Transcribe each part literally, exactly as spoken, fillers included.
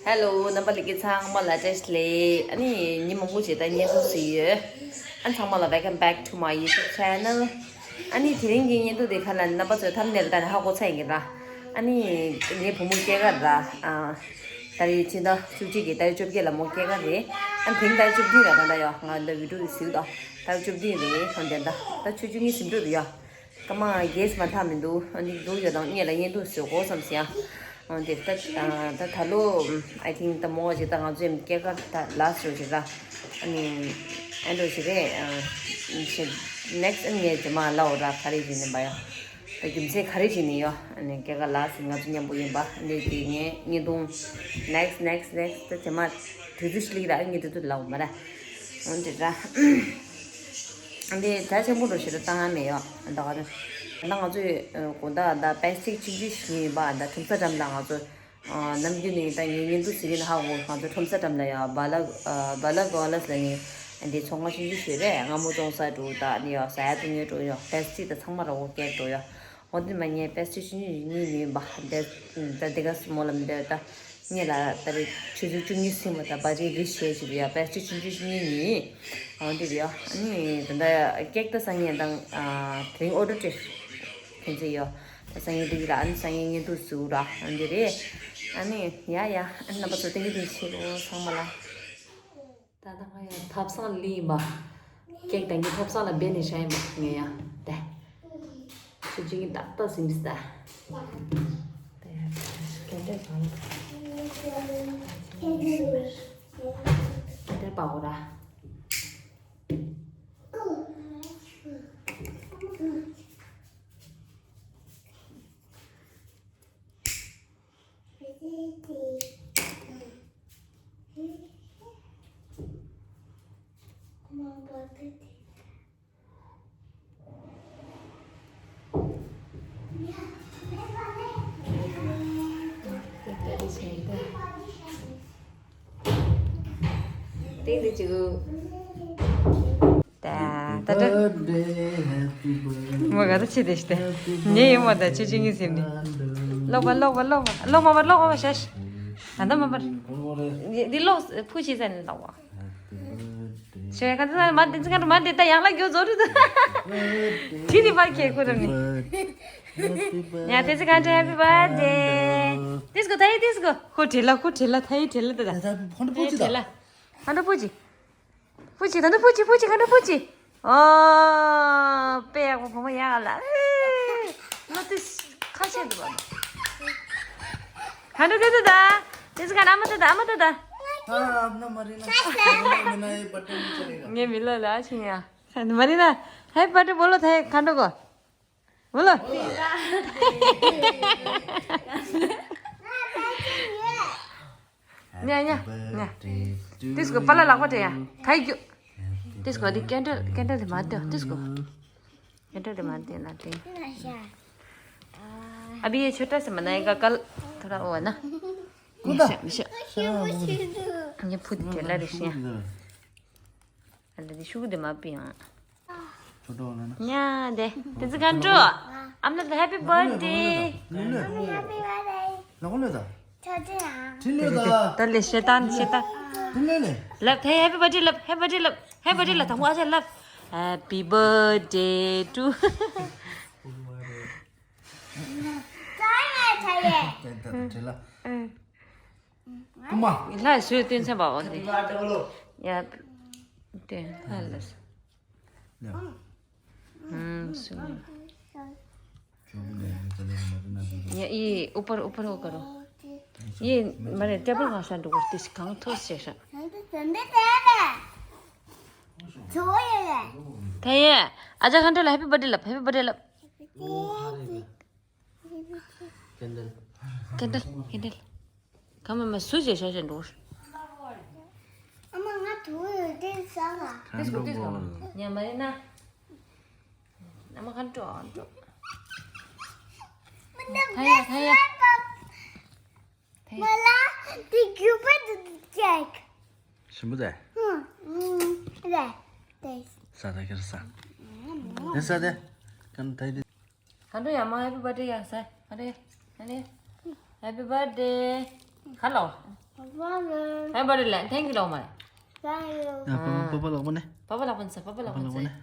Hello རྣམ་པ་ལྷན་རྒྱས་ཚང་མ་ལ་བཀྲ་ཤིས་བདེ་ལེགས། ཨ་ནི་ཉིན་མང་པོ་ཞིག་ད་བརྙན་ཐུང་བཟོས་ཡོད། ཨ་ཚང་མ་ལ་welcome back to my YouTube channel། ཨ་ནི་དེ་རིང་གི་བརྙན་ཐུང་དེ་ག་ལ་རྣམ་པ་ཚོས་thumbnail་ལྟ་ནས་ཧ་གོ་ཚར་ཡིན་གྱི་ར། ཨ་ནི་ངའི་བུ་མོ་སྐྱེས་སྐར་ར། ཨ་ད་རེས་ཕྱི་ཟླ་བཅུ་གཅིག་གི་ཏ་རིག་བཅོ་བརྒྱད་ལ་མོ་སྐྱེས་སྐར་རེད། ཨ་དེང་ཏ་རིག་བཅུ་བདུན་ར། ད་ལྟ་ཡོ་ང་འདི་video་གི་གཟིགས་དོ། ཏ་རིག་བཅུ་བདུན་རེད། ཧོན་དེ་ད་ད་ཆུ་ཆུ་གཉིས་ཟིན་འགྲོ་རེད་ཡོ། སྐར་མ་བརྒྱད་མ་ཐག་མི་འདུག་ཨ་འདི་འདུག་ཡོད་དང་སྔོན་ལ་བརྙན་ཐུང་བཟོ་དགོས་བསམ་ཟིན་ཡ། ཨ་འདི་ད་ད་ད་ལོ་I think་ད་མོ་ཅིག་ད་ང་ཚོའི་སྐྱེས་སྐར་ད་last་ཞོ་ཅིག་ར། ཨ་ནི་ཨེ་འགྲོ་ཞིག་རེད། ཨ་next་ཨ་ངས་རྗེས་མ་ལབ་འོ་ར་ག་རེ་ཡིན་ནམ་པ་ཡ། ད་རྒྱུ་མཚན་ག་རེ་བྱས་ནས་ཡོད། ཨ་ནི་སྐྱེས་སྐར་ལ་སི་ང་ཚོ་མཉམ་པོ་ཡིན་པ་འདི་དེ་ངས་བརྙན་ཐུང་next next next་ད་རྗེས་མ་དུས་ཚོད་ཤིག་ལ་ངས་དུས་ཚོད་ལབ་འོ་མ་ར། འོ་འདི་ར། འདི་ད་ཆེན་པོ་འགྲོ་ཞིག་ད་བཏང་ཡ་མེད་ཡོད། ད་ག་ད་ང་ཚོས་དགོང་དག་ད་པེ་སི་ཊིག་ཆུང་ཆུང་ཞིག་ཡིན་པ་ད་ཁྲོམ་ས་འགྲམ་ལ་ང་ཚོ་ནམ་རྒྱུན་ནས་ད་ངས་བརྙན་ཐུང་ཟེར་གྱི་ན་ཧ་གོ། ང་ཚོ་ཁྲོམ་ས་འགྲམ་ལ་ཡ་བ་ལ་བ་ལ་གོ་ལ་ཟེར་ནས་འདི་ཚོང་ཁང་ཆུང་ཆུང་ཞིག་རེད། སྔ་མོ་བཙོང་ས་འགྲོ་ད་ནི་ཡ་ཟ་ཡ་བཏུང་ཡ་འགྲོ་ཡ་པེ་སི་ཊིག་ད་ཚང་མ་ར་འོ་སྐྱེལ་འགྲོ་ཡ། འོ་དེ་མ་ཉེས་པེ་སི་ཊི་ཆུང་ཆུང་གཉིས་ཉོས་པ། འདི་ད་འདི་ག་སི་མོ་ལམ་འདི་ད་ངེད་ལ་ད་རེས་ཆུ་ཚོད་བཅུ་གཉིས་ཟིན་པ་ད་བ་རེ་རེ་བྱས་ཅིག་ཡ་པེ་སི་ཊི་ཆུང་ཆུང་གཉིས་ཉོས། འོ་འདི་རེད་ཡ། ཨ་ནི་ད་ད་ཀེག་ད་སང་ཉིན་དང་དེ་རིང་ཨོ་ཌར་སྤྲད་ཁྱེད་ཚོས་ཡ། ད་སང་ཉིན་འདི་ར་ཨ་ནི་སང་ཉིན་བརྙན་ཐུང་བཟོ་ར་འོ་འདི་རེད། ཨ་ནི་ཡ་ཡ་ཨ་ནི་རྣམ་པ་ཚོ་ཏན་ཏན་ཆེ་རོ་ཚང་མ་ལ། ད་ལྟ་ང་ཡང་ཐབ་ཚང་ལི་ཡིན་པ། ཀེག་དང་གི་ཐབ་ཚང་ལ་འབད་ནས་བཞག་ཡིན་པ་ངས་ཡང་དེ། ཆུ་ཆུ་གི་ཏག་ཏག་ཟིན་སྟ། དེ་ཡང་གན་འདྲ་བཟང་། གན་འདྲ་པ་འོ་ར། ཏིང་ཏིང་ཅིག་ད་ད་ད། Happy birthday, happy birthday. མོ་ག་ད་ཆེ་དེ་ཤི་དེ། ཉེ་ཡིན་མོ་ད་ཆེ་ཆེ་ངའི་སེམས་ནི། ལོག་པ་ལོག་པ་ལོག་པ་ལོག་མ་པ་ལོག་པ་ཤ་ཤ། ད་ད་མ་པར། འདི་ལོག་ཕུ་ཤི་ས་ནི་ལོག་པ། Happy birthday. ཤེས་ག་ད་མ་དེ་ཚིག་ག་མ་དེ་ད་ཡང་ལ་རྒྱུ་ཛོ་རུ་ད། དེ་ནི་པར་ཁེ་ཁུ་ར་ནི། ཡ་དེ་ཚིག་ག་ད་happy birthday. དེ་སྐོ་ད་ཡི་དེ་སྐོ་ཁོ་བྲེལ་ལ་ཁོ་བྲེལ་ལ་ད་ཡི་བྲེལ་ལ་ད་ད། ཁོ་འདྲ་པོ་ཅི་ད། ཁོ་འདྲ་པོ་ཅི། ཕུ་ཅི་ད་ནི་ཕུ་ཅི་ཕུ་ཅི་ཁ་འདྲ་ཕུ་ཅི། ཨོ། དཔེ་ཡག་པོ་བུ་མོ་ཡག་ལ། ཨེ། ང་དེ་ཁ་ཤས་འདུག་པ། ཁ་འདྲ་དེ་དེ་ད། དེ་ཚོ་ག་ན་ཨ་མ་དེ་ད་ཨ་མ་དེ་ད། ཨ་ཨ་མ་མ་རེད་ན། ངའི་མི་ལ་ལ་ཨ་ཆི་ཡ། མ་རེད་ན། ཧེ་པར་ཏི་བོ་ལོ་ཐའི་ཁ་འདྲ་གོ། ཨོ་ལ། ཉ་ཉ་ཉ། ཏིས་ཀོ་པ་ལ་ལག་པ་དྲེ་ཡ། ཐའི་རྒྱུ། ཏིས་ཀོ་འདི་ཀེན་ཌལ་ཀེན་ཌལ་དེ་མ་ལྟོས་ཏིས་ཀོ། ཀེན་ཌལ་དེ་མ་ལྟོས་ན་ཏིང་། ཨ་བི་ཡེ་ཆོ་ཏ་སེ་མ་ན་ཡེ་ག་གལ་ཐོ་ར་འོ་ན། མི་ཤ་མི་ཤ། ངས་ཕུ་དེ་དྲེ་ལ་རེ་ཤི་ཡ། ཨ་ལ་དེ་ཤུ་གུ་དེ་མ་པི་ཡང་། ཉ་དེ་དེ་ཚི་ག་འགྲོ། ཨམ་ན་ད་happy birthday། ལ་གོ་ལེ་ད། ད་ལེ་ཤེ་ཏན་ཤེ་ཏན། ལབ་ཐེ་happy birthday་ལབ་happy birthday་ལབ་happy birthday་ལབ་ད་མོ་ཨ་ཅག་ལབ། Happy birthday to། ད་ད་ད་ད་ལ། ཀུ་མ། ལྷ་སུས་སྟོན་ཚན་པ་འོ་དེ། ཡ། དེ་ལྷ་ལ་སུ། ཡ། ཨུམ་སུ། ཡ་ཨི་ཨུ་པར་ཨུ་པར་འོ་ཀ་རོ། ཡེ་མ་རེད་ཏེ་པར་ང་ཤ་འགྲོ་གོ་དེ་ཤི་གང་ཐོས་ཤེས་ཤ། ད་ཡེ་ཨ་ཅག་ཁ་འདྲ་ལ་happy birthday་ལབ་happy birthday་ལབ། ཀེན་ཌལ། ཀེན་ཌལ་ཀེན་ཌལ། ག་མ་མ་སུ་ཞེ་ཤ་ཞེ་འགྲོ། ཨ་མ་ང་དུ་ཡོད་དེ་ས་ལ། ཁ་འགྲོ་གོ། ཉ་མ་ཡིན་ན། ཨ་མ་ཁ་འགྲོ་འགྲོ། མ་ན་ཐ་ཡ་ཐ་ཡ། མ་ལ་དེ་རྒྱུ་པ་དུ་ཅེག་ཞིམ་པོ་ཟེ། ཧུམ་ཧུམ་རེད་དེ། ས་ད་ཁེར་ས། དེ་ས་དེ། ཀན་ཐའི་དེ། ཧ་འགྲོ་ཡ་མ་happy birthday་ཡ་ས། ཧ་འགྲོ་ཡ། ཧ་འགྲོ་ཡ། Happy birthday། ཧ་ལོ། Happy birthday ལ་thank you ལབ་མ་རེད། Thank you. ཡ། པ་པ་པ་པ་ལག་པ་ནས། པ་པ་ལག་པ་ནས། པ་པ་ལག་པ་ནས། པ་པ་ལག་པ་ནས།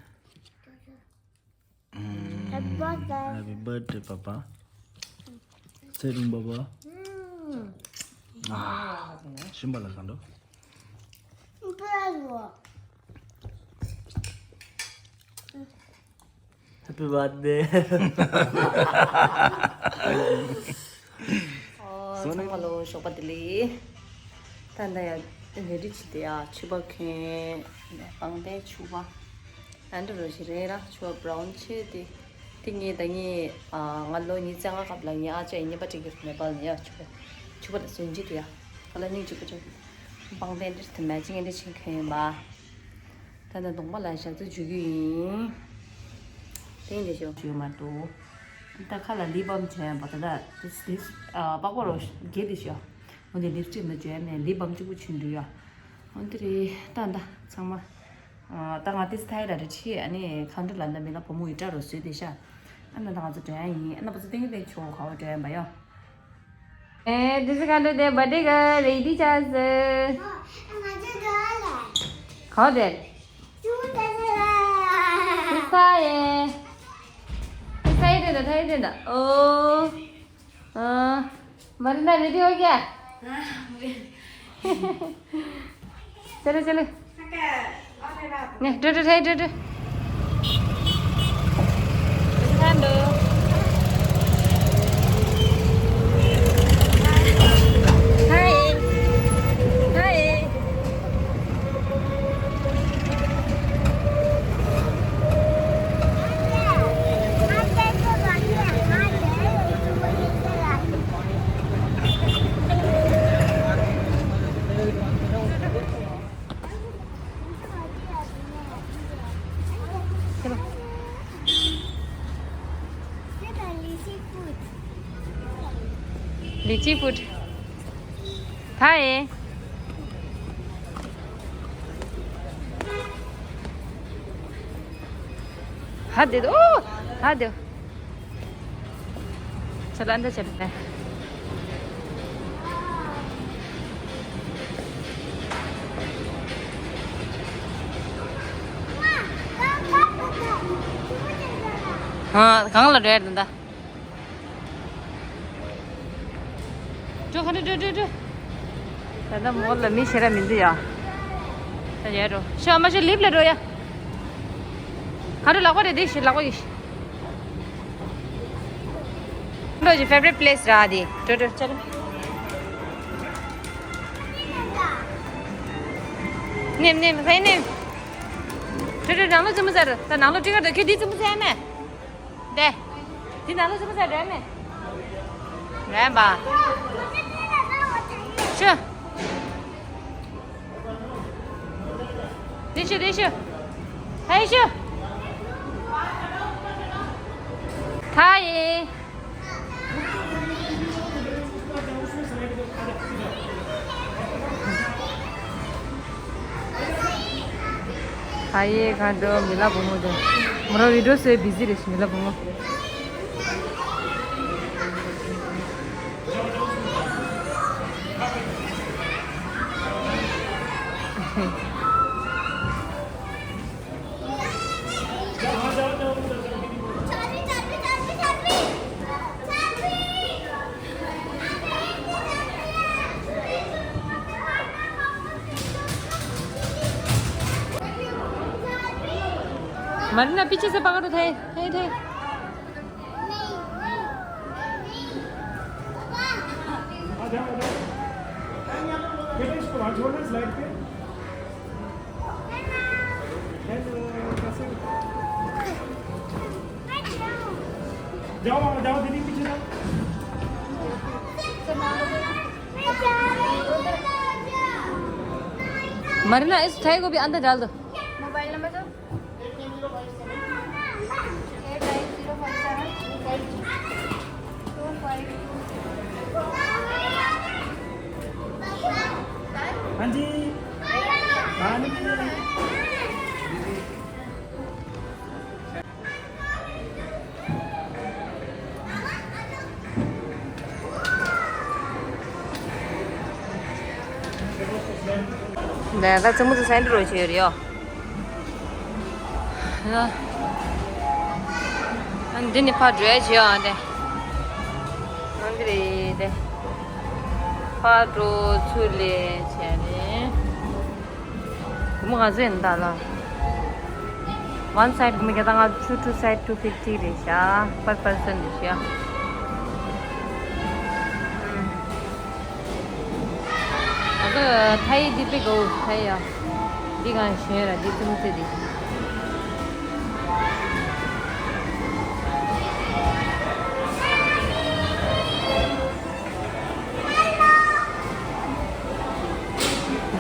Happy birthday. Happy birthday, Papa. ཚེ་རིང་བ་བ། ཨ། ཞིམ་པ་ལ་གང་འདྲ། Happy birthday. ཨོ། ཚང་མ་ལ་ཞོགས་པ་བདེ་ལེགས། ད་ལྟ་ཡ་རེ་ཌི་བྱེད་དེ་ཡ་ཕྱུ་པ་གོན། པང་གདན་ཕྱུ་པ། ཨ་འདྲ་རོ་ཞིག་རེད་ར། ཕྱུ་པ་brown ཆེ་དེ། དེ་ངས་ད་ངས་ང་ལོ་ཉི་ཤུ་རྩ་ལྔ་སྐབས་ལ་ངའི་ཨ་ཅག་གཉེན་པ་སྤྲད་ཀྱི་ནེ་པཱལ་ནས་ཡ་ཕྱུ་པ། ཕྱུ་པ་ལ་སོན་ཅི་དེ་ཡ། ཁ་ལ་སྙིང་རྗེ་པོ་ཅིག་པང་གདན་འདིར་དེ་མེ་ཅིང་འདི་ཆེན་གོན་ཡིན་པ། ད་ལྟ་གདོང་པ་ལ་ཞག་ཚོད་འཇུ་རྒྱུ་ཡིན། ཏན་ཏན་ཞོག་ཞུ་མ་འདུག་ད་ཁ་ལ་lip balm བྱས་པ་ད་ལྟ་this this ཨ་པགས་པ་རོ་རྒྱས་དེ་ཞོ། འོན་ཏེ་lipstick ནི་བྱས་མེད། lip balm གཅིག་པུ་བྱིན་འདུག་ཡ། འོན་ཏེ་རེད་ད་ད་ཚང་མ། ཨ་ད་ང་ཏིས་ཐའི་ལ་རེ་ཁྲིད་ཨ་ནི་ཁ་འགྲོ་ལ་འདི་མི་ལ་བུ་མོ་ཡི་སྐྲ་རོ་བཟོས་དེ་ཤ། ཨ་ན་ད་ང་ཚོ་འགྲོ་ཡ་ཡིན། ཨ་ན་པ་ཚོ་ཏིང་ཏིང་ཆོ་ག་བ་འགྲོ་ཡ་ཡིན་པ་ཡོ། ཨེ། འདི་ཚོ་ག་འདྲ་དེ་བར་ཌེ་ག་རེ་ཌི་ཆགས་སོང་། ག་བ་དེ། ཁི་ས་ཡེ། ཁི་ས་ཡེ་དེ་འདྲ་ཐ་ཡེ་དེ་འདྲ། ཨོ། ཨ། མ་རི་ན་རེ་ཌི་ཡོད་ཀྱ། चलो चलो। ने to to ठाई to to. हाय। हाय। लीची फूड। हाय। हाथ दे दो, हाथ दो। चलो अंदर चलते हैं। हाँ, कहाँ लड़ रहा है धंधा? འགྲོ་ག་འགྲོ་འགྲོ་འགྲོ་འགྲོ། ད་ལྟ་མོ་ལ་མི་ཤེས་ར་མི་འདུག་ཡ། ད་ཡ་འགྲོ་ཤ་མ་ཤ་ལིབ་ལ་འགྲོ་ཡ། ག་འགྲོ་ལག་པ་རེད་དེ་ཤི་ལག་པ་ཡི་ཤི། འགྲོ་ཞི་favorite place ར་དེ་འགྲོ་འགྲོ་ཅལ། ནེམ་ནེམ་ཧེ་ནེམ། འགྲོ་འགྲོ་ནང་ལོ་ཙི་མོ་ཟ་རུ་ད་ནང་ལོ་ཏི་ཀར་དུ་ཁྱོད་དེ་ཙི་མོ་ཟ་ཡ་མེད། དེ། དེ་ནང་ལོ་ཟིན་པ་ཟ་འདྲ་མེད། རན་པ། ཤུ། དེ་ཤུ་དེ་ཤུ། ཧའི་ཤུ། ཐ་ཡེ། ཧ་ཡེ་ག་འགྲོ་མི་ལ་བུ་མོ་དེ། མོ་རང་བི་ཌིའོ་བཟོས་བི་ཟི་རེད་མི་ལ་བུ་མོ། मारिना पीछे से पकड़ो। थे थे थे। आ जाओ, आ जाओ। बेटा, इसको वहाँ छोड़ना, स्लाइड पे। हेलो, कैसे हो? जाओ, जाओ, दीदी पीछे जाओ। मारिना, इस थाई को भी अंदर डाल दो। मोबाइल नंबर दो। Eight nine zero five seven two five two. हाँ जी। हाँ जी। ད་ད་ཙི་མུ་ཙི་སེན་ཏྲ་རོ་ཆེ་ཡོད་རེད་ཡོ། ཨ་འདི་ནི་ཕར་འགྲོ་ཡ་ཆེ་ཡོ་ཨ་འདི། ཨ་འདི་རེད་དེ། ཕར་འགྲོ་ཚུར་ལས་བྱས་ནས། སྒོར་མོ་ག་ཚོད་ཡིན་ད་ལ། One side སྒོར་མོ་བརྒྱ་དང་ལྔ་བཅུ། Two side two fifty རེད་ཤག per person རེད་ཤག་ང་ཚོ་ཐའི་འདི་པི་གོ་ཐའི་ཡ། འདི་གང་ཞོན་ར་འདི་ཙུམ་ཙེ་འདི།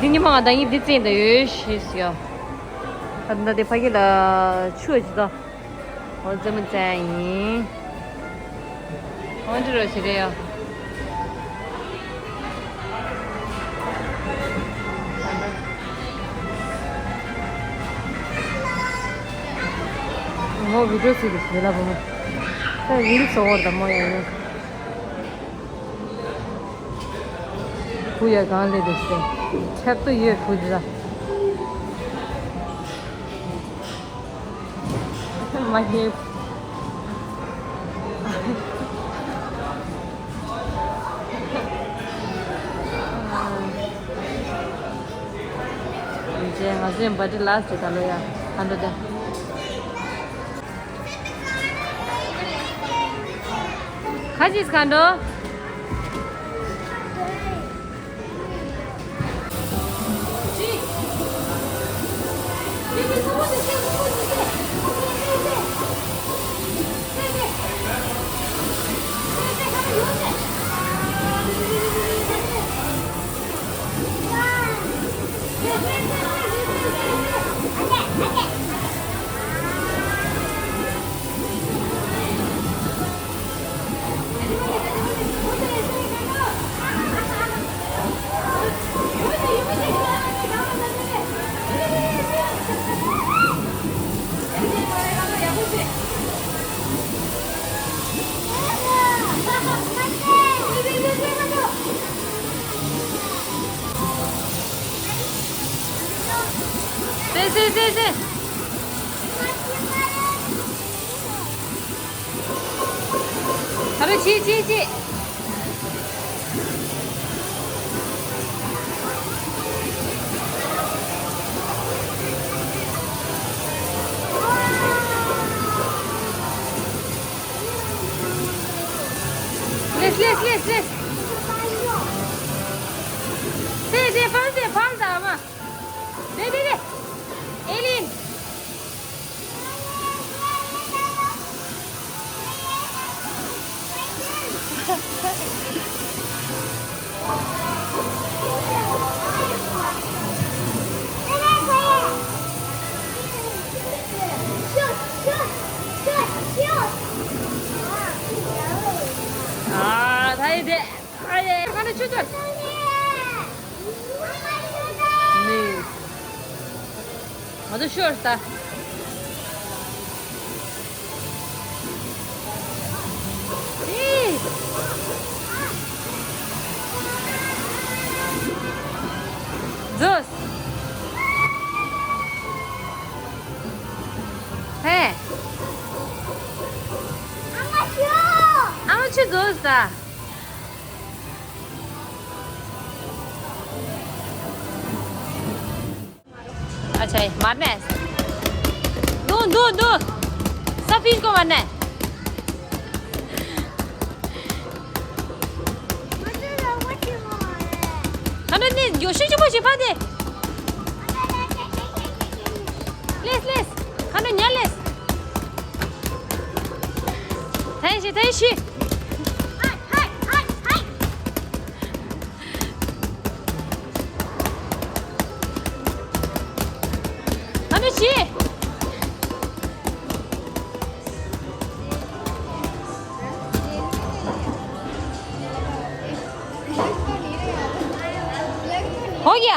འདི་ཉི་མ་ང་ད་ཡིན་འདི་བཙན་ད་ཡོད་ཤེས་ཡ། ད་ད་དེ་ཕ་གི་ལ་ཆུ་ཅི་ད། འོ་ཙི་མུ་ཙི་ཡིན། འོ་འདི་རོ་ཞིག་རེད་ཡ། མོ་བི་ཌིའོ་ཟེར་གི་ཞེ་ལ་བུ་མོ། ད་རིལ་སོང་བར་ད་མོ་ཡ་ཡོད། བུ་ཡ་གང་ལས་དེ་ཟེར། ཁྱད་དུ་ཡོད་བུ་འདི་ལ། མ་ཧེ། རྗེས་ང་ཚོའི་བར་ཐི་ལ་སི་ཊི་ད་ལོ་ཡ། ཨ་འདྲ་དེ། ཁ་ཅིག་ག་འགྲོ། སེ་སེ་སེ་སེ། ཨ་རོ་ཆི་ཆི་ཆི། ལེས་ལེས་ལེས་ལེས། སེ་སེ་ཕར་སེ་ཕར་ད་མ། དེ་དེ་དེ། ཨེ་ལིན། ཨ་ད་ཡི་དེ། ཨ་ཡེ། ཁ་ནས་ཆུ་ཚོར། མི། ང་ཚོ་ཤོར་ས། ཨེ། ཛོས། ཧེ། ཨ་མ་ཆུ་ཛོས་ས། अच्छा, मारना है। दो, दो, दो। सब चीज को मारना है। खाना नहीं, जो शुरू शुरू से बात है। लेस, लेस। खाना न्या लेस। थाई शी, थाई शी। ཨ་ནི་ཅི། हो गया।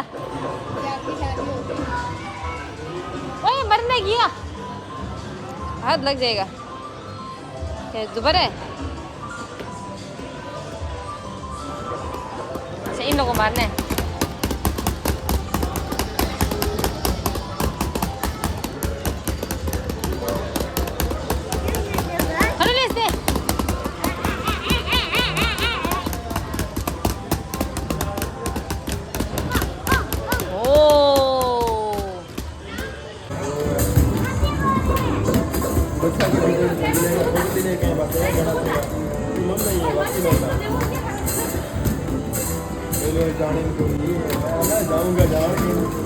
ओए, मरने गया। हाथ लग जाएगा। क्या दोबारा है? अच्छा, इन लोगों को मारना है। जाने को नहीं है, है ना? जाऊंगा, जाऊंगा।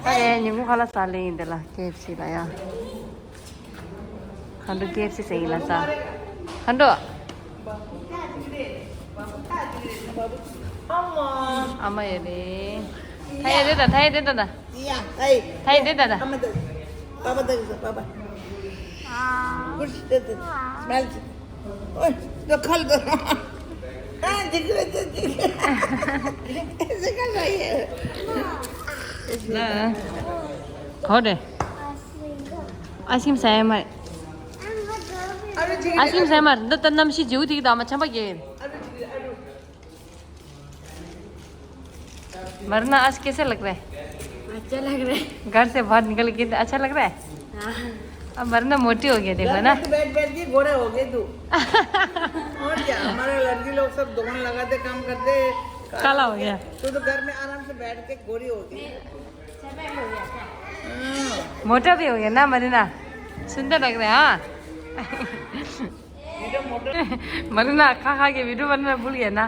ཨ་རེ། ཉིན་གུང་ཁ་ལག་ཟ་ལེ་ཡིན་དེ་ལ། ཀེ་ཨེཕ་སི་ལ་ཡ། ཁ་འགྲོ་ཀེ་ཨེཕ་སི་ཟེར་ཡིན་ལ་ཟ། ཁ་འགྲོ། ཨ་མ་ཡ་རེ། ཐ་ཡ་དེ་ད། ཐ་ཡ་དེ་ད་ད། ཐ་ཡ་དེ་ད་ད། ཨ་མ་ད། པ་པ་ད་ཟ། པ་པ། good. ད་ད་smell. ཨོ། ད་ཁལ་ད། ཨ། འདི་ག་ད་འདི་ག་ཟེར་ག་ལ་ཡ། ལ། གོ་དེ། ཨ་སིམ་སའི་མར། ཨ་སིམ་སའི་མར། འདི་ལྟར་གནམ་གཤིས་བྱིའུ་ཐིག་དང་མ་ཆམ་པ་རྒྱལ། मरना आज कैसे लग रहा है? अच्छा लग रहा है। घर से बाहर निकल के अच्छा लग रहा है? हाँ। अब मरना मोटी हो गया, देखो ना। घर में तो बैठ बैठ के गोरा हो गए तू। और क्या, हमारे लड़की लोग सब दुकान लगाते, काम करते, काला हो गया। तू तो घर में आराम से बैठ के गोरी हो गई। मोटा भी हो गया ना मरीना, सुंदर लग रहा है। हाँ। मरीना खा खा के वीडियो बनाना भूल गया ना।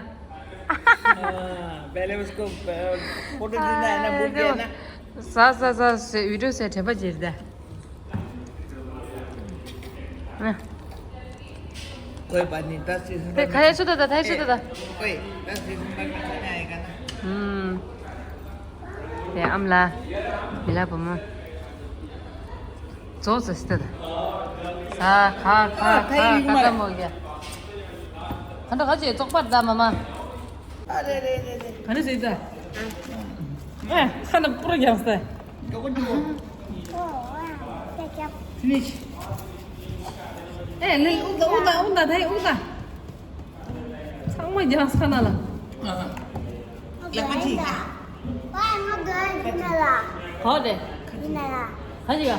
हाँ, पहले उसको, अ, फोटो खींचना है ना, भूल गया ना। सा सा सा से वीडियो से ठेपा चीर दे। कोई बात नहीं, दस दिसंबर में। खाया सुधा था, खाया सुधा था। कोई दस दिसंबर में खाने आएगा ना। हम्म। ते अमला, मिला पमा। चोच स्थित। सा खा खा खा खत्म हो गया। खंड खा जे चोक पर दा मामा। अरे रे रे रे। खाने से इधर। ए, खाना पूरा गया उसका। फिनिश। ए, ले, उदा, उदा, उदा, थे, उदा। ཚང་མ་རྒྱང་ས་ན་ལ། ལག་པ་གཅིག། ཧོ་དེ། ཧ་ཅི་ག་ད་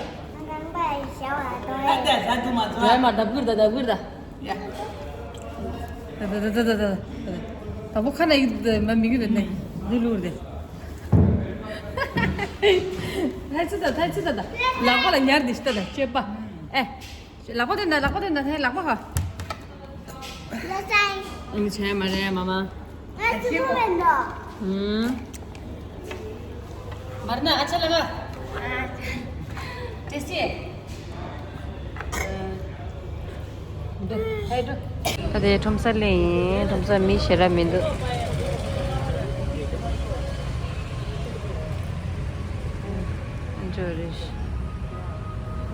ད་ད་ད་ད། ད་ད་ད་ད། ད་པོ་ཁ་ན་ཡིག་ད་མ་མི་གི་ད་ནས་འདི་ལུར་དེ། ཐལ་ཚི་ད་ཐལ་ཚི་ད་ད། ལག་པ་ལ་ཉར་དེ་ཤི་ད་ད་སྤྱོད་པ། ཨེ། ལག་པ་དེ་ན། ལག་པ་དེ་ན། ལག་པ་ཧ། ལོ་སའི། ཨིན་ཆེ་མ་རེ་མ་མ། ང་ཚོ་མེད་ནོ། ཧུམ། मरना अच्छा लगा? टेस्टी है? ད་དེ་ཁྲོམ་ས་ལ་ཡིན། ཁྲོམ་ས་མི་ཞེ་དྲག་མི་འདུག་འཇོ་རེ་ཤི།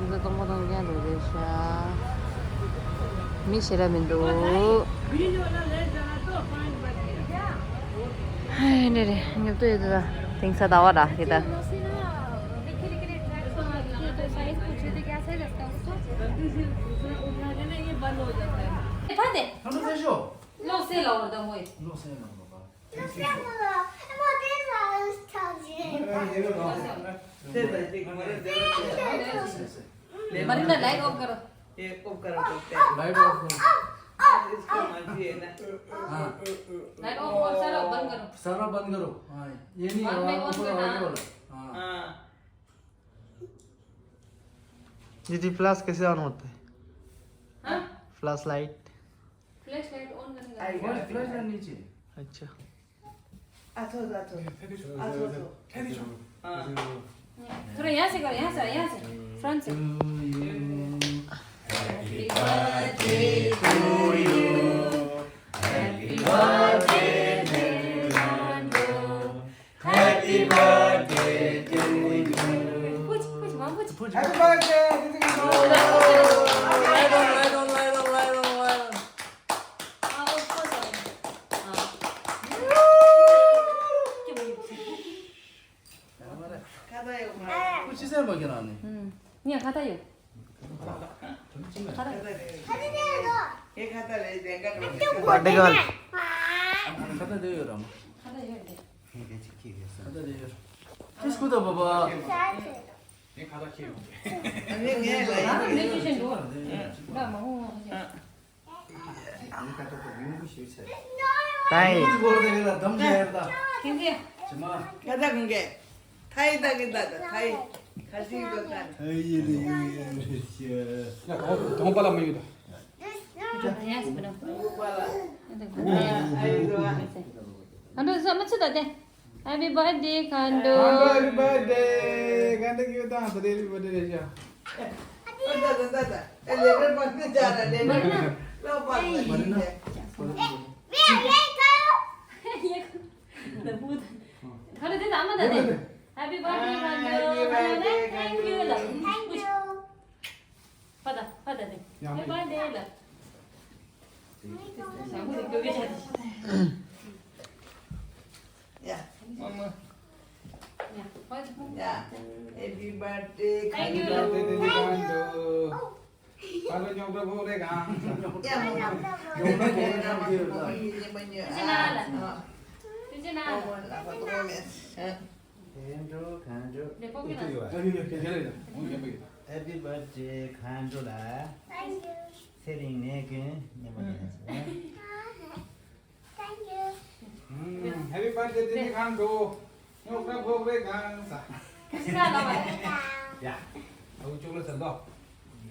འདི་གཏོང་མ་གཏོང་ཀྱང་འགྲོ་རེ་ཤ། མི་ཞེ་དྲག་མི་འདུག་ཧེ་ནེ་རེ། ཉོབ་ཏོ་ཡོད་དོ། དེང་སང་ཟླ་བ་ར་དེ་ད། मरीना, लाइट ऑफ करो। ये ऑफ करो, ऑफ करो। लाइट ऑफ करो। इसको मर्जी है ना। हाँ। लाइट ऑफ करो, सारा बंद करो। सारा बंद करो। हाँ, ये नहीं, बाद में ऑन करना। हाँ। हाँ। दीदी, फ्लैश कैसे ऑन होता है? हाँ? Flash light. Flash light on करने का। फ्लैश लाइट नीचे। अच्छा। थोड़ा यहाँ से करो, यहाँ से, यहाँ से, फ्रंट से। कुछ, कुछ, वहाँ कुछ। हाँ, उसको सर। हाँ। क्या बोले? ཁོ་ཅི་ཟེར་མ་ཁྱེད་རང་ནི། ངས་ཁ་ཏ་ཡོད། ཁ་ཏ་ཡོད། བར་ཐི་ཀལ། ཁ་ཏ་དེ་ཡོད་ར་མ། ཁ་ཏ་ཡོད་དེ། ཁ་ཏ་དེ་ཡོད། ཁྲིས་ཁུ་ད་བ་བ། ངས་ཁ་ཏ་ཁྱེད་ཡོང་། ཨ་ནི་ངས་ལ་ཡིན། ངས་ཅི་བྱེད་འགྲོ། ལ་མ་འོང་ང་ཁ་ཅིག་ད་ཡིན། ཁྱེད་ཚེ། ཁ་ད་གང་གས། ཐ་ཡི་ད་གི་ད་ད་ཐ་ཡི་ཁ་ཅིག་ད་ད། ཐ་ཡི་རེད་ཡིན་རེད་ཤི། ཡ་གོང་པ་ལ་མ་ཡོད་ད། ཡ་ཡ་སི་པ་ན། གོང་པ་ལ། ཨ་འདྲ་ཟ་མ་ཚི་ད་དེ། Happy birthday ཁ་འགྲོ། ཁ་འགྲོ། Happy birthday. ཁ་འགྲོ་ཁྱོད་དང་ད་དེ་happy birthday རེད་ཤག་ད་ད་ད་ད། ཨེ་ལེ་བར་པ་ནི་ཅ་ར་ལེ་བར་ལོ་པ་པ་ནི་ཅ། ཁ་ལ་དེ་ད་མ་ད་དེ། Happy birthday ཁ་འགྲོ། Happy birthday. Thank you ལ། Thank you. ཕ་ད་ཕ་ད་དེ། Happy birthday ལ། ཡ། མ་མ། ཡ། Happy birthday. Thank you. Happy birthday དེ་ནི་གང་འདུག་ཨ་ལོ་ཉོག་ཏོ་ཕོག་རེ་གང་། ཡ་མ་མ། ཉོག་ཏོ་ཕོག་རེ་གང་། ཉོག་ཏོ་ཕོག་རེ་གང་། ཏི་ཅི་ན་ལ། ཏི་ཅི་ན་ལ། ཕོག་མོ་ལ་ཕོག་མོ་མེད། ཁ་འགྲོ་ཁ་འགྲོ། ལེ་ཕོག་གི་ན། Happy birthday ཁ་འགྲོ་ལ། ཚེ་རིང་ནས་ཀུན་ཉེ་མོ་ཡིན། Happy birthday དེ་ནི་གང་འགྲོ། ཉོག་ཏོ་ཕོག་རེ་གང་ས། ཁ་ཤི་ན་ལ་བ། ཡ། ཨ་བུ་ཅོག་ལེ་ཟན་དོ། ཡ།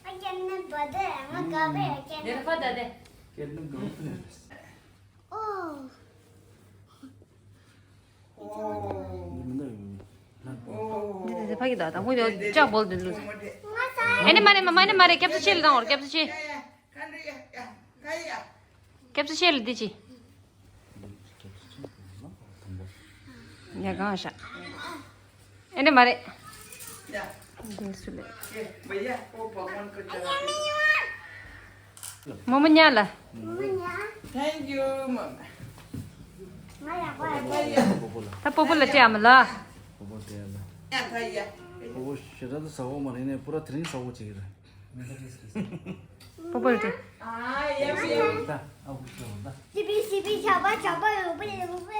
ཨ་ཅན་ནི་བ་དེ་ང་ག་བེ་ཨ་ཅན་ནི། ལེ་ཕ་ད་དེ། ཀེར་ནི་གང་ཕེ། ཨོ། འདི་འདི་ཕ་གི་ད་དང་ཁོ་ཡོ་ཅག་བོལ་འདི་ལུས། ཨ་ནི་མ་རེད་མ་མ་ནི་མ་རེད། སྐྱབས་སུ་མཆི་ལ་དང་བར་སྐྱབས་སུ་མཆི། སྐྱབས་སུ་མཆི་ལ་འདི་ཅི། ཉ་གང་ཤ། ཨེ་འདྲ་མ་རེད། འདི་སུ་ལས། མོ་མོ་ཉ་ལ། Thank you. ད་པོ་པོ་ལ་སྤྲད་ཨ་མ་ལ། པོ་པོ་སྤྲད་ཨ་མ། པོ་པོ་ཞེ་དྲག་ཏུ་ཟ་བོ་མ་རེད་ནས་པུ་ར་དེ་རིང་ཟ་བོ་བྱེད་ཀྱི་རེད། པོ་པོ་ལ་སྤྲད། ད་ཨ་ཁུ་སྤྲད་ད། སི་པི་སི་པི་ཆག་པ་ཆག་པ་ཡོང་པ་ཡོང་པ།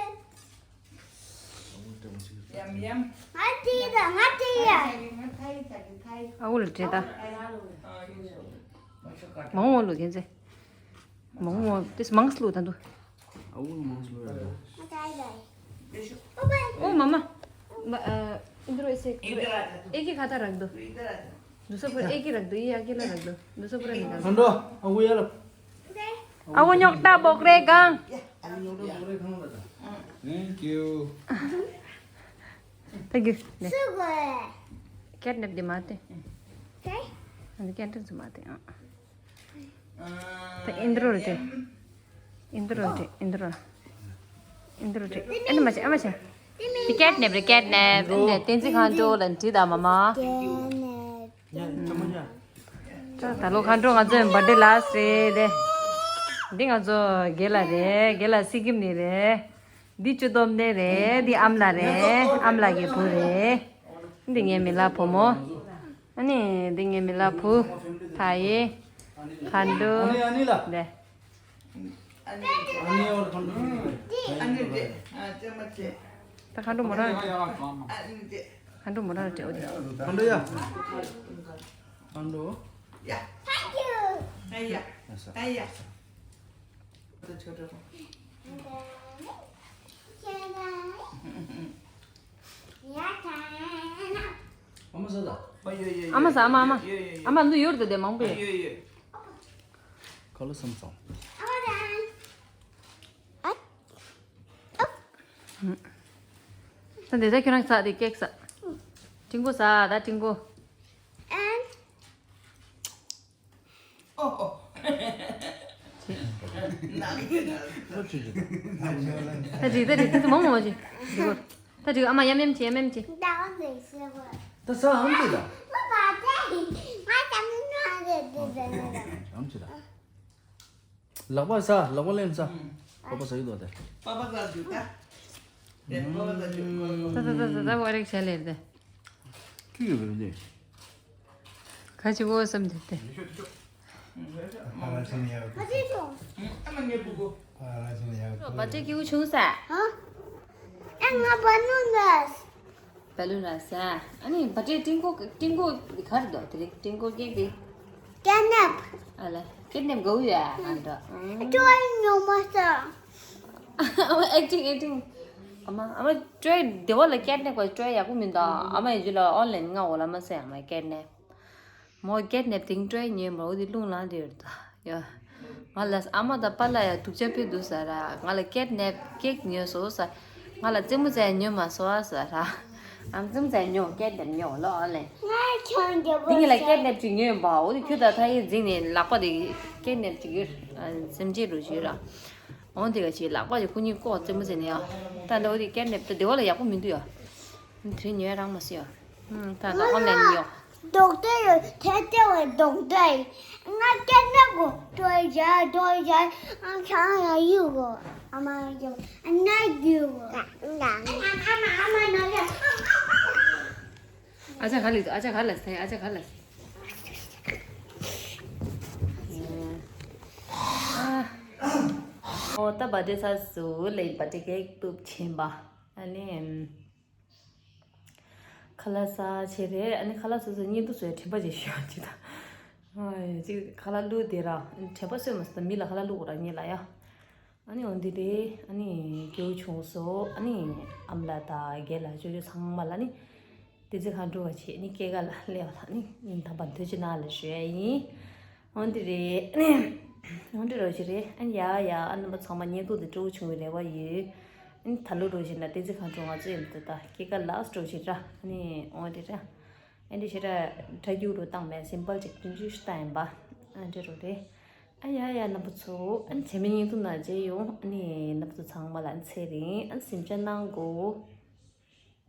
ཡམ་ཡམ། ང་དེ་ཡ་ང་དེ་ཡ། ང་ཐའི་ཆ་གི་ཐའི། ཨ་ཁུ་ལ་སྤྲད་ད། ཨ་ཡ་ལོ། ཨ་ཡོ་ཤོ། མ་འོང་ལོ་ཁྱེད་ཚེ། མ་འོང་དེ་མང་སློག་ད་འདུག་ཨ་ཁུ་མང་སློག་ཡ་ད། ང་ཐའི་ལ། ཨོ་མ་མ། མ་ཨ་ཨིན་དྲོ་ཨེ་སེ་ཨེ་ཀི་ཁ་ཐ་རག་འདུག་འདུག་ས་པུ་ར་ཨེ་ཀི་རག་འདུག་ཡ་ཀི་ལ་རག་འདུག་འདུག་ས་པུ་ར་ནི་ག་ཁ་འགྲོ། ཨ་ཁུ་ཡ་ལ། ཨ་ཁུ་ཉོག་ཏ་བོག་རེ་གང་། Thank you. Thank you. ནེ། ཀེཊ་ནེབ་འདི་མ་སྟེ། ཨ་ནི་ཀེཊ་ནེབ་འདི་མ་སྟེ་ཨ། ད་ཨིན་དྲོ་རེད། ཨིན་དྲོ་རེད། ཨིན་དྲོ། ཨིན་དྲོ་རེད། ཨ་ནི་མ་བྱེད་ཨ་མ་བྱེད། འདི་ཀེཊ་ནེབ་རེད་ཀེཊ་ནེབ། འདི་བསྟན་འཛིན་ཁ་འགྲོ་ལ་འདྲི་ད་མ་མ། ད་ད་ལོ་ཁ་འགྲོ་ང་ཚོའི་བར་ཐི་ཌེ་ལ་སི་ཊི་རེད་དེ། འདི་ང་ཚོ་རྒན་ལགས་རེད། རྒན་ལགས་སི་ཀིམ་ནས་རེད། འདི་ཅུ་སྟོབས་ནས་རེད། འདི་ཨ་མ་ལགས་རེད། ཨ་མ་ལགས་ཀྱི་བུ་རེད། འདི་ངའི་མི་ལ་བུ་མོ། ཨ་ནི་འདི་ངའི་མི་ལ་བུ། ཐ་ཡེ། ཁ་འགྲོ། ཨ་ནི་ཨ་ནི་ལ། ལེ། ཨ་ནི་ཨ་ནི་ཨོར་ཁ་འགྲོ། ཨ་ནི་རེད། ཨ་ཅེ་མ་ཅེ། ད་ཁ་འགྲོ་མོ་རང་རེད། ཨ་ནི་རེད། ཁ་འགྲོ་མོ་རང་རེད་འོ་དེ། ཁ་འགྲོ་ཡ། ཁ་འགྲོ། ཡ། ཨ་ཡ། ཨ་ཡ། ཨ་མ་ཟ་ད། ཨ་མ་ཟ་ཨ་མ། ཨ་མ་འདི་ཡོད་དེ་དེ་མང་པོ་ཡོད། ཁ་ལོ་སམ་སམ། ད་འདི་ད་ཁྱོད་རང་ཟ་དེ་ཀེག་ཟ། ཀྲིང་གོ་ཟ་ད་ཀྲིང་གོ། ཨོ་ཨོ། ད་འགྲིག་ད་འགྲིག་ད་མང་མང་བ་ཅིག་འགྲིག་གོ། ད་འགྲིག་ཨ་མ་ཡམ་ཡམ་བྱེད་ཡམ་ཡམ་བྱེད། ད་ས་ཨམ་ཅིག་ད། ཨམ་ཅིག་ད། ལག་པ་ཟ། ལག་པ་ལེན་ཟ། པ་པ་ཟ་གི་འདུག་ད། པ་པ་ཟ་འདུག་ད། ད་ད་ད་ད་ད་བ་རེག་བྱ་ལེར་ད། ཁྱི་ཡོད་པ་རེད། ཁ་ཅིག་འོ་བསམ་དེ་དེ། བ་ཏྲེ་ཀྱི་འུ་ཆུང་ས། ཨ་ང་བ་ལུན་ར། བ་ལུན་ར་ས། ཨ་ནི་བ་ཏྲེ་ཏིང་ཀོ་ཏིང་ཀོ་ག་རེ་འདུག་དེ་རིང་ཏིང་ཀོ་སྐད་དེ། ཀེ་ནེབ། ཨ་ལ་ཀེ་ནེབ་ག་འུ་ཡ་ཨ་འདྲ། ཀྲོའི་ཉོ་མ་ས། ཨ་མ་ཨེག་ཊིང་ཨེག་ཊིང་། ཨ་མ་ཨ་མ་ཀྲོའི་དེ་བ་ལ་ཀེ་ནེབ་ག་ཀྲོའི་ཡག་པོ་མི་འདུག་ཨ་མ་ཡི་ཇུ་ལ་ཨོན་ལན་ང་འོ་ལ་མ་སེ་ཨ་མ་ཀེ་ནེབ། མོ་ཀེ་ནེབ་དེང་ཀྲོའི་ཉོས་མ་འོ་དེ་རླུང་ལངས་དེ་ཡོད་ད་ཡ། ང་ལ་ཨ་མ་དང་པཱ་ལགས་ཡ་སྡུག་ཅག་ཕེབས་འདུག་ཟེར་ར། ང་ལ་ཀེ་ནེབ་ཀེག་ཉོས་སོང་ཟེར། ང་ལ་རྩེད་མོ་རྩེ་ཉོས་མ་སོང་ཟེར་ར། ཨ་མ་རྩེད་མོ་རྩེ་ཉོ་ཀེ་ནེབ་ཉོ་ལོ་ཨོན་ལན། ང་ཁྱང་རྒྱབ་དེ་ངེད་ལ་ཀེ་ནེབ་ཅིག་ཉོས་པ་འོ་དེ་ཁྱོད་ད་ཐ་ཡི་འཛིན་ནས་ལག་པ་དེ་ཀེ་ནེབ་ཅིག་ཡོད་སེམས་ཅན་རུ་བཞུད་ར། འོ་དེ་ག་ཅིག་ལག་པ་ཅིག་ཁོ་གཉིས་ཀོག་རྩེད་མོ་རྩེ་ནས་ཡ། ད་འདི་འོ་དེ་ཀེ་ནེབ་ད་དེ་བ་ལ་ཡག་པོ་མི་འདུག་ཡ། དེ་ཉོས་རང་མ་སོང་ཡ། ད་ད་ཨོན་ལན་ཉོ། རྡོག་ཏོ་ཡོད་དེ་ལྟེ་བའི་རྡོག་ཏོ་ཡིན། ང་སྐད་ནག་གོ་ཏོ་ཡ་ཏོ་ཡ། ང་ཁྱང་ཡ་ཡུ་གོ་ཨ་མ་ཡུ་ཨ་ན་ཡུ་གོ་ཨ་མ་ཨ་མ་ན་ཡ། ཨ་ཅག་ག་ལས་འདུག་ཨ་ཅག་ག་ལས་ཐལ་ཨ་ཅག་ག་ལས། ཨོ་ད་བ་ཏྲེ་ས་སུ་ལས་བ་ཏྲེ་ཀེག་གཏུབ་ཕྱིན་པ། ཨ་ནི། ཁ་ལག་ཟ་བྱས་རེད། ཨ་ནི་ཁ་ལག་ཟ་ཟ་བརྙན་ཐུང་བཟོས་དྲན་པ་ཅིག་ཞུ་ཡ་ཅིག་དང་། ཨ་ཅིག་ཁ་ལག་བླུགས་དེ་ར་དྲན་པ་གསོས་མ་སོང་། མི་ལ་ཁ་ལག་བླུགས་དགོས་ར་ངེད་ལ་ཡ། ཨ་ནི་འོ་འདི་རེད། ཨ་ནི་སྐྱེ་བོ་ཆུང་སོ་ཨ་ནི་ཨ་མ་ལགས་དང་རྒན་ལགས་ཅོ་ཅོ་ཚང་མ་ལ་ནི་བདེ་ཚེ་གང་འགྲོ་བ་བྱེད། ཨ་ནི་སྐྱེས་སྐར་ལ་སླེབས་པ་ལ་ནི་ཉིན་དམ་པ་ཐུགས་རྗེ་གནང་ལ་ཞུ་ཡ་ཡིན། འོ་འདི་རེད། འོ་འདི་རོ་ཞིག་རེད། ཨ་ཡ་ཡ་ཨ་རྣམ་པ་ཚང་མ་བརྙན་ཐུང་འདི་སྤྲོ་བོ་བྱུང་བའི་རེ་བ་ཡོད། ཨ་ད་ལོ་རོ་ཞིག་ན་བསྟན་འཛིན་ཁང་གྲོང་ང་ཚོ་ཡིན་ད་ད་སྐྱེས་སྐར་ལ་སྤྲོ་ཞིག་ར། ཨ་ནི་འོ་འདི་ར། ཨ་འདི་ཞེ་ར་དྲ་རྒྱུག་རུ་བཏང་མེད་སིམ་པལ་ཅིག་བདུན་ཅུ་ཞིག་བཏང་ཡིན་པ། ཨ་འདི་རོ་རེད། ཨ་ཡ་ཡ་རྣམ་པ་ཚོ་ཨ་ནི་བྱེད་མེད་བརྙན་ཐུང་ན་མཇལ་ཡོང་། ཨ་ནི་རྣམ་པ་ཚོ་ཚང་མ་ལ་ཨ་ཚེ་རིང་ཨ་གཟིམ་འཇག་གནང་གོ།